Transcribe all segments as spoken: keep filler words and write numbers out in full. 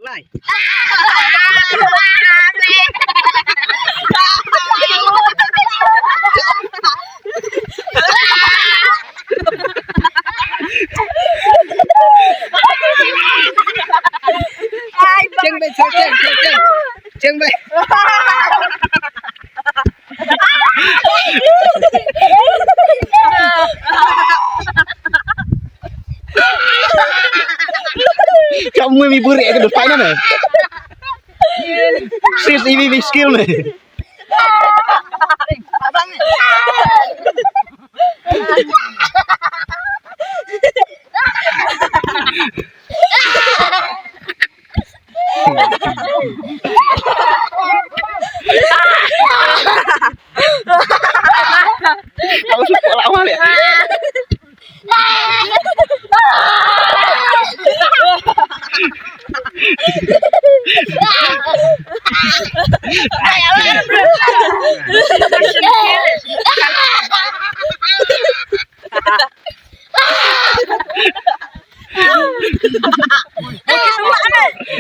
Bye. Cheng bai, cheng, cheng, cheng, cheng. Cheng bai. Kamu mi buri ke depan mana? Sis, ini mi skill nih. Kau suka lah awal ya?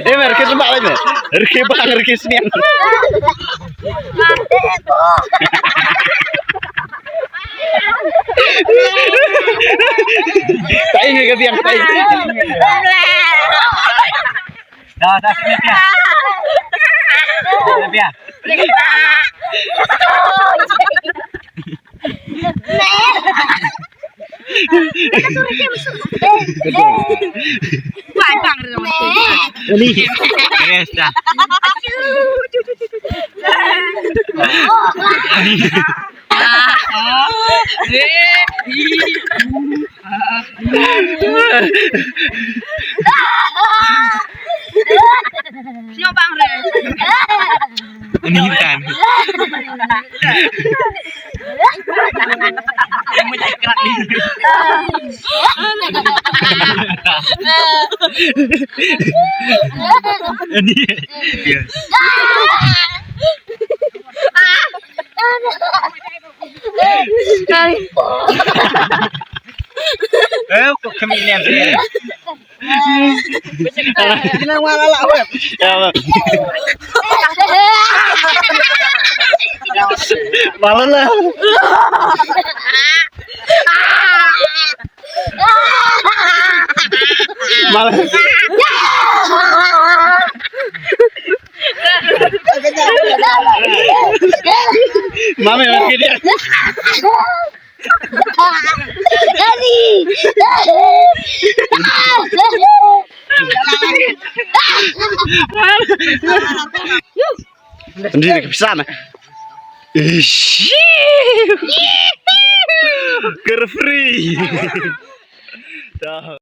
Eh, mer, rkhe sembah lagi, mer. Rkhe bang, rkhe sniang. Tak ingat ke biang, tak ingat. Dah, dah, sini, Pia. Sini, Pia. Ini. Yes, dah. Ini intan. Ini. Yes. Eh, kok kami ni. Kena wala lah, weh. Ya, weh. Malah lah. Malah. Mami, lagi dia. Daddy. Hindi na kapisan, eh. Ish. Kar free. Dah.